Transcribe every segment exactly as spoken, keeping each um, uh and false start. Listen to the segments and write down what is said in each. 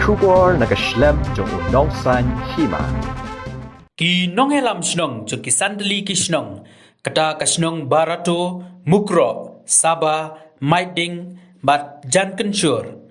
Khubor na ka shlem jong u nongsan hima. Ki nongïalam shnong jong ki san tylli ki shnong, kata ka shnong Barato, Mukroh, Saba, Maiding bad Jankenshur,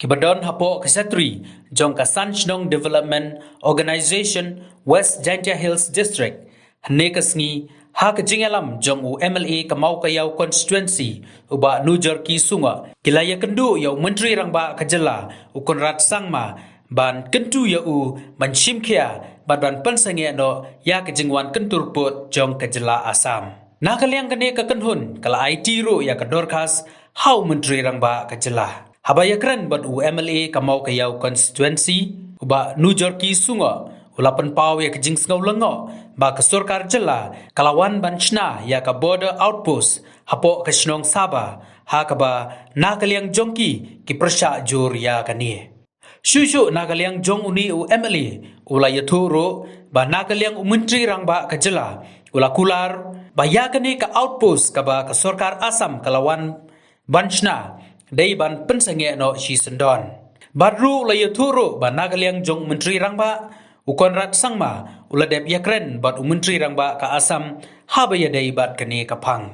kiba don hapoh ka secretary jong ka San Shnong Development Organisation West Jaintia Hills District, hynne ka sngi, ha ka jingïalam jong u M L A ka Mawkaiaw constituency, u Bah Nujorki Sungoh, ki la ïakynduh ïa u Myntri Rangbah ka jylla, u Conrad Sangma, ban kyntu ïa u ban shim khia bad ban pynsangeh noh ïa ka jingwan kyntur pud jong ka jylla Assam. Na ka liang kane ka kynhun ka la aiti ruh ïa ka dorkhas ha u Myntri Rangbah ka jylla. Haba ïakren bad u M L A ka Mawkaiaw constituency, u Bah Nujorki Sungoh, u la pynpaw ïa ka jingsngew lyngngoh ba ka sorkar jylla ka la wan ban shna ïa ka border outpost hapoh ka shnong Saba, ha kaba na ka liang jong ki ki pyrshah jur ïa kane. Shuh shuh na ka liang jong une u M L A, u la ïathuh ruh ba na ka liang u Myntri Rangbah ka jylla, u la kular ba ïa kane ka outpost kaba ka sorkar Assam ka la wan ban shna, dei ban pynsangeh noh shisyndon. Bad ruh u la ïathuh ruh ba na ka liang jong u Myntri Rangbah, u Conrad Sangma, u la dep ïakren bad u Myntri Rangbah ka Assam, haba ïadei bad kane ka phang.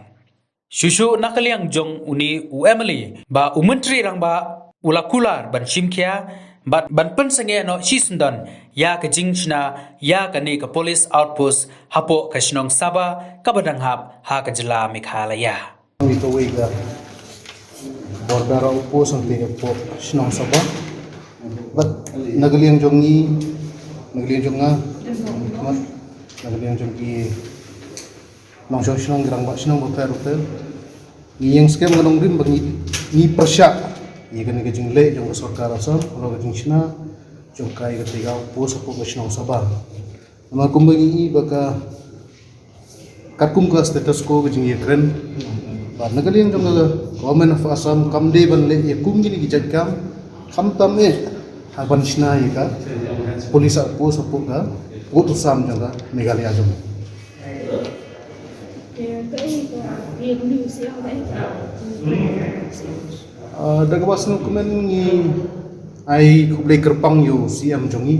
Shuh shuh na ka liang jong une u M L A, ba u Myntri Rangbah u la kular ban shim khia bad ban pynsangeh noh shisyndon ïa ka jingshna ïa kane ka police outpost hapoh ka shnong Saba kaba dang hap ha ka jylla Meghalaya. Ngi kawei ka border outpost hangtei hapoh shnong Saba. Bad na ka liang jong ngi, na ka liang jong nga, na ka liang jong ki nongshong shnong, ki rangbah shnong bapher bapher. Ngi ïeng skhem ka nongrim ba ngi, ngi pyrshah ïa kane ka jingleh jong ka sorkar Assam, halor ka jingshna jong ka ïa katei ka outpost hapoh ka shnong Saba. Namar kumba ngi i ba ka, katkum ka status quo ka jingïakren, ba na ka liang jong ka Government of Assam kam dei ban leh ïa kum kine ki jait kam, khamtam eh ha ban shna ïa ka police outpost hapoh ka pud u Assam jong ka Meghalaya jong ngi. Ah, da kaba sngewkmen ngi ai khublei kyrpang ïa u C M jong ngi.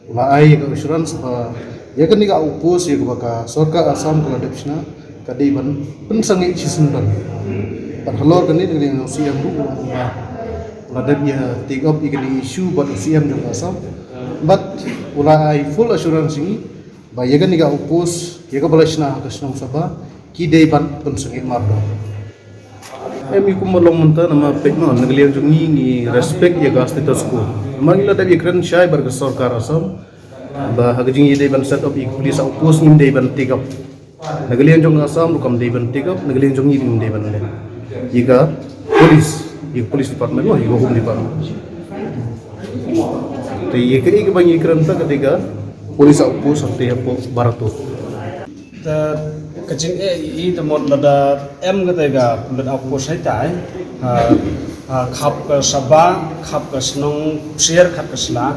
U la ai ka assurance ba ïa kane ka outpost ïa kaba ka sorkar Assam ka la dep shna ka dei ban pynsangeh shisyndon. Bad halor kane ka liang u C M ruh u la, u la dep ïa take up ïa kane issue bad u C M jong ka Assam. Bad u la ai full assurance ïa ngi ba ïa kane ka outpost ïa kaba la shna ha ka shnong Saba ki dei ban pynsangeh mardor. Em, i kumba long mynta namar peit mo, na ka liang jong ngi ngi respect ïa ka status quo. Namar ngi la dep ïakren shai bad ka sorkar Assam ba ha ka jingïadei ban set up ïa ka police outpost ngim dei ban take up. Na ka liang jong ka Assam ruh kam dei ban take up, na ka liang jong ngi ruh ngim dei ban leh. Ïa ka police, ïa ka police department mo, ïa ka home department. Te ïa ka, ïa kaba ngi kren ta ka dei ka police outpost hangtei hapoh Barato. Te ka jingeh i te mut lada em katei ka police outpost hangtai ha, ha khap ka Saba, khap ka shnong Psher, khap ka Sla.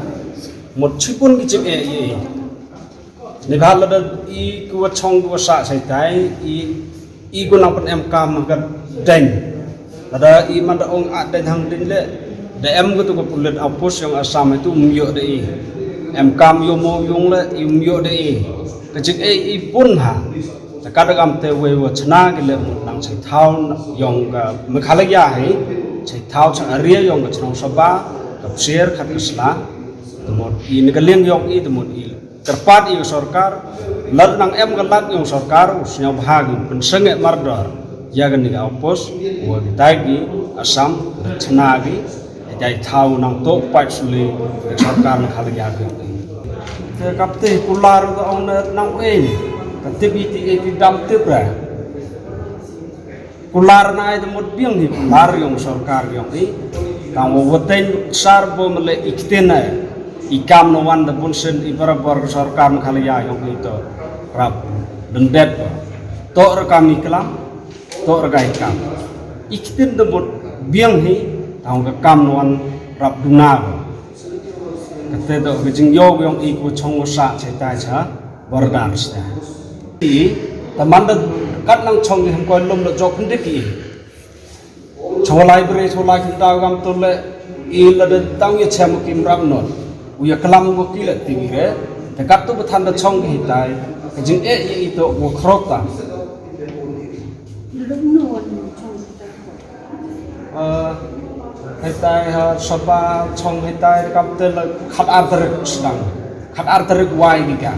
Mut shibun ka jingeh i. Neibhah lada i kiwa chong kiwa sah hangtai i, i ko nang pynemkam ha ka deiñ. Lada i man da ong ah deiñ hang deiñ leh, da em kato ka police outpost yong Assam itu um ïoh da i. Emkam ïoh mo ïong leh i um ïoh da i. Ka jingeh i bun ha. Te katba kam te wei wa chna ki leh mut nang chai thaw yong ka Meghalaya hi, chai thaw cha area yong ka chnong Saba, ka Psher khat ka Sla. Te mut i na ka liang yong i te mut i kyrpad ïa ka sorkar, lada nang em ka lad yong sorkar, u sngewbha ki pynsangeh mardor ïa kane ka outpost, wa kitai ki Assam, chna ki, ïa kitai thaw nang to pait suli, ka sorkar na khala ïa ki. Te kap te kular ka ong na nang ei, ka tip i ti ei ti dam tip ra. Kular na ai da mut biang hi kular yong sorkar yong i. Tang wa wateng sar bo mele i ktien ai. I kam na wan da bun sen i barabor ka sorkar Meghalaya yong i to rap dendek. To ra kam i klam, to ra ka i kam. I ktien da mut biang hi tang ka kam na wan rap duna. Kate to ka jingyoh yong i ko chong wa sa chai tai cha border sa. I, ta man da kat nang chong i hangkoi lum da jok hyndik i. Chong lai bri, chong lai kynta gam to le, I lada tang ïa chem u Kim Ram Not u ïa klam ko ki la ting re. Te katto ba than da chong ki hitai ka jing e i to ko khrota. Hitai ha sapa chong hitai kam te la khat ar tarik sdang khat ar tarik wai ki ka.